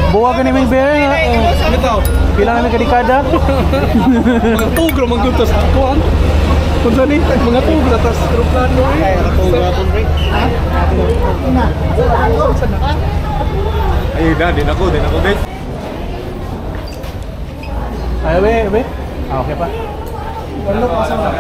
Buwag ka ni Ming Bear nga. Ito. Pila na kadikada? Mga tugro man gyud sa kuan. Kung saan ni mga tugro tas eroplano eh. Ay, na, din ako, guys. Ay, be, be. Ah, okay pa. Wala pa sa mga.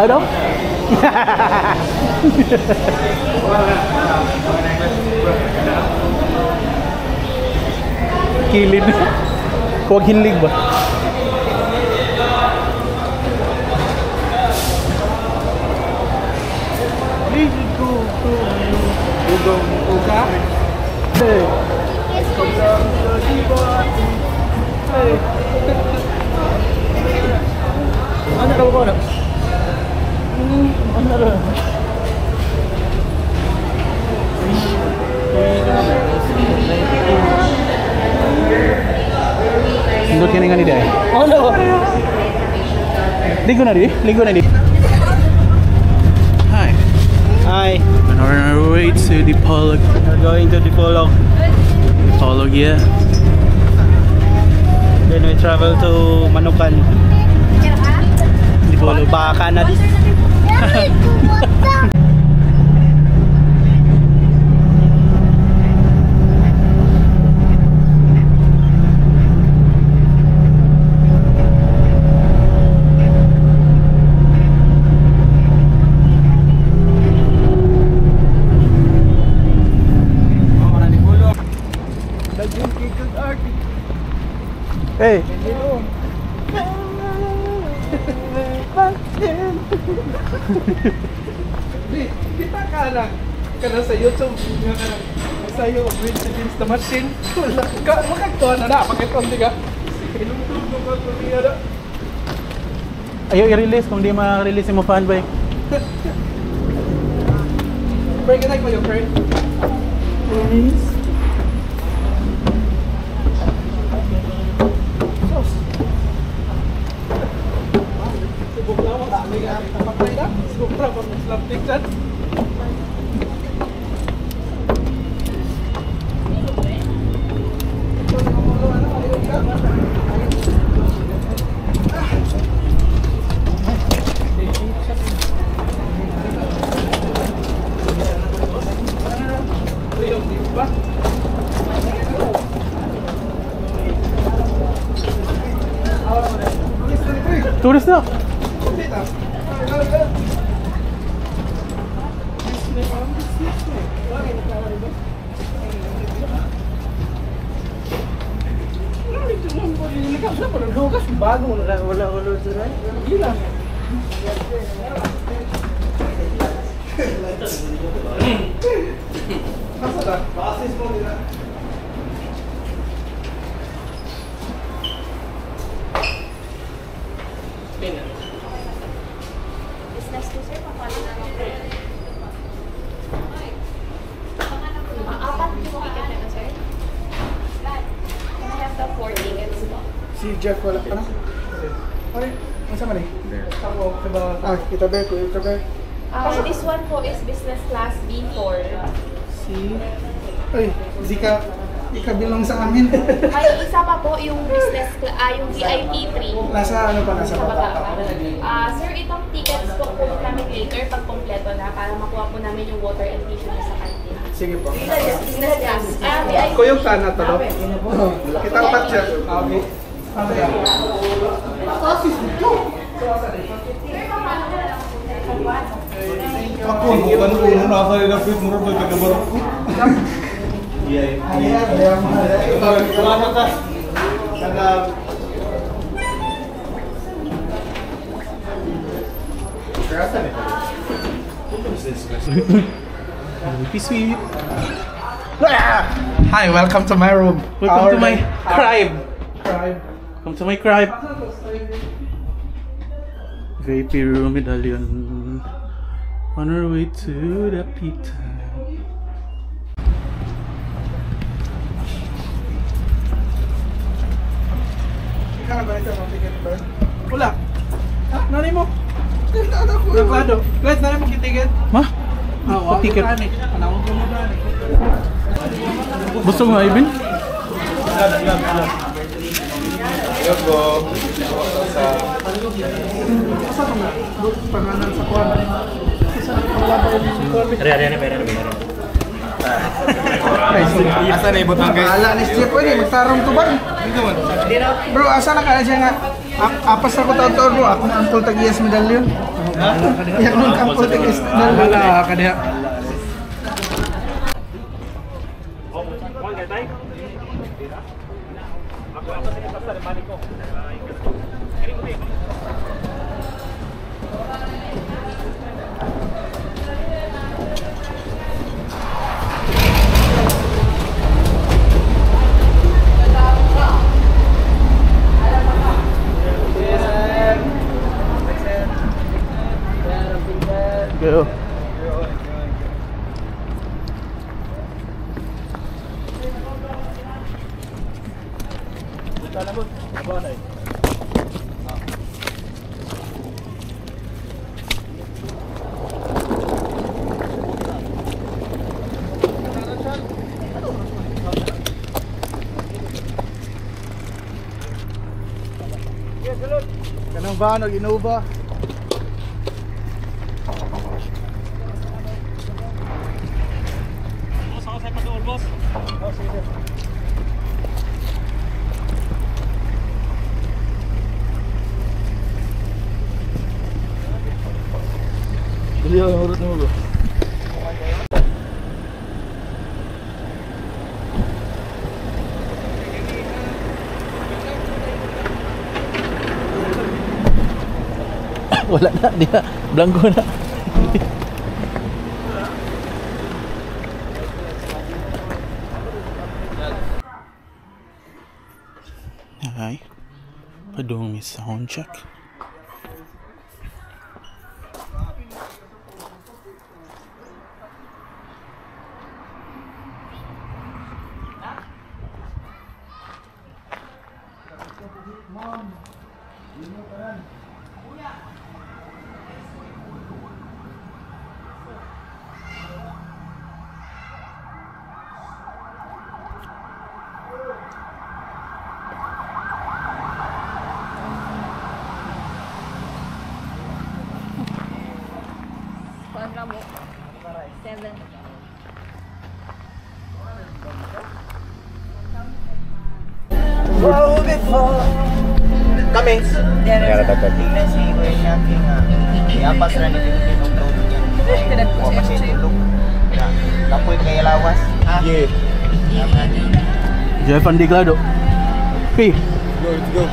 Ano? Kilid. Kuwag hinlig ba? Ugong uga. Hey. Ano ka ba na? Ano ra? Indot ka na nga ni Day. Ano? Ligo na di? Ligo na di. Hi. Hi. We're on our way to Dipolog. We're going to Dipolog. Dipolog, yeah. Then we travel to Manukan. Dipolog. Baka na di. Hey. Kita ka lang. Kana sa YouTube nga ka lang. Sayo Rage Against the Machine. Wala ka makagtuwa na na pakiton di ka. Hinumdum ko ko niya na. Ayaw i-release kung di ma-release mo fan ba. Break it like mo yung friend. Release. Sos. Subok na ako. Napatay na. Sobra pa mag-slapstick dyan. Tourist na. Bago wala wala wala sila. Gila. Asa na? Basis mo nila. Business po sir, paano na lang po? Apat po ticket na sir. Can I have the 4 tickets po? Si Jeff wala pa na? Ay, masa man eh? Ako, diba? Ah, kita bear ko, kita bear. This one po is business class B4. Si... Ay, di ka belong sa amin. May isa pa po yung business yung VIP 3. Nasa ano pa, nasa Sa baba baba pa. pa. Sir, itong tickets po kunin namin later pag kompleto na para makuha po namin yung water and tissue niyo sa canteen. Sige po. Business class. VIP. Kuyog ka na to, no? Kita upat siya. Ah, okay. Ako, bukan ko yun. Nasa nila fit, murag na taga-barok ko. Salamat ah. Sana. Sweet. Hi, welcome to my room. Welcome to my crib. Crib. Welcome to my crib. VIP room medallion. On our way to the pita. Wala. Ha? Nani mo? Klado. Guys, nani mo kitiket? Ma? Ah, Ticket. Panawag ko mo gani. Busog nga, Ibin? Hello po. Asa ka na? Pangalan sa kuwan. Asa na wala ba yung kuwan? Asa na ibutang guys? Ala ni Jeff pwede magtarong to ba? Bro, asa na ka na siya nga? Apas ako taon-taon bro, akong angkol tag iyas medalyon. Iya akong angkol tag iyas medalyon. Wala ka diha. Go. Kanang ba nag Innova? Dili ang urot mo bro. Wala na, di na. Blanco na. Hi. Padung mi sound check. Kuan ra mo. 7. Kami. Tingnan si Kuya Shaki nga. Iapas ra ni Tintin og tulog niya. Wa pa siya tulog. Na, kapoy kay lawas. Ha? Yeah. Jeff Andiglado. P. Go, let's go.